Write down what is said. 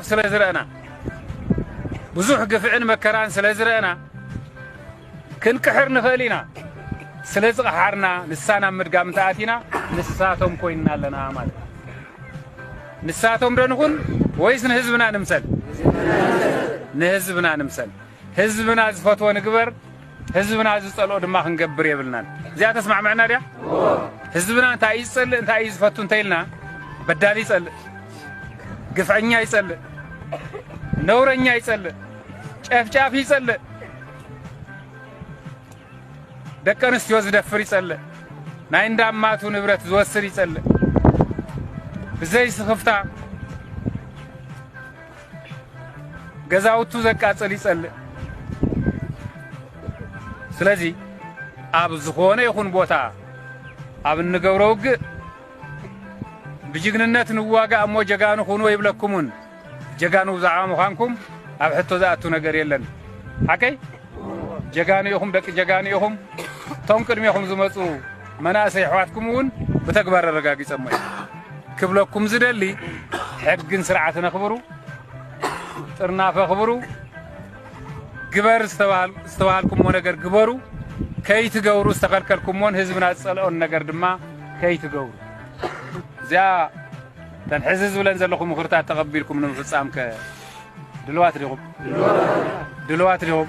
ስለ ዝረእና፣ ብዙሕ ግፍዕን መከራን ስለ ዝረእና፣ ክንቅሕር ንኽእል ኢና። ስለ ዝቐሓርና፣ ንሳ ናብ ምድጋም እንተኣቲና፣ ንሳቶም ኮይንና ኣለና ማለት እዩ። ንሳቶም ዶ ንኹን ወይስ ንህዝብና ንምሰል? ንህዝብና ንምሰል። ህዝብና ዝፈትዎ ንግበር፣ ህዝብና ዝጸልኦ ድማ ክንገብር የብልናን። እዚኣ ተስማዕምዕና ድያ? ህዝብና እንታይ እዩ ዝጸልእ፣ እንታይ እዩ ዝፈቱ እንተኢልና፣ በዳሊ ይጸልእ፣ ግፍዐኛ ይጸልእ፣ ነውረኛ ይጸልእ፣ ጨፍጫፊ ይጸልእ፣ ደቂ ኣንስትዮ ዝደፍር ይጸልእ፣ ናይ እንዳማቱ ንብረት ዝወስድ ይጸልእ፣ ብዘይ ስኽፍታ ገዛውቱ ዘቃጽል ይጸልእ። ስለዚ ኣብ ዝኾነ ይኹን ቦታ ኣብ እንገብሮ ውግእ ብጅግንነት ንዋጋእ እሞ ጀጋኑ ኩኑ ይብለኩምን፣ ጀጋኑ ብዛዕባ ምዃንኩም ኣብ ሕቶ ዝኣቱ ነገር የለን። ሓቀይ? ጀጋኑ ኢኹም፣ ደቂ ጀጋኑ ኢኹም። እቶም ቅድሜኹም ዝመጹ መናእሰይ ኣሕዋትኩም እውን ብተግባር ኣረጋጊጸሞ እዮም። ክብለኩም ዝደሊ፣ ሕግን ስርዓትን ኣኽብሩ፣ ጥርናፈ ኣኽብሩ፣ ግበር ዝተባህል-፣ ዝተባህልኩምዎ ነገር ግበሩ፣ ከይትገብሩ ዝተኸልከልኩምዎን ህዝብና ዝጸልኦን ነገር ድማ ከይትገብሩ። እዚኣ እተን ሕዚ ዝብለን ዘለኹ ምኽርታት ተቐቢልኩም ንምፍጻም ከ ድልዋት ዲኹም? ድልዋት ዲኹም?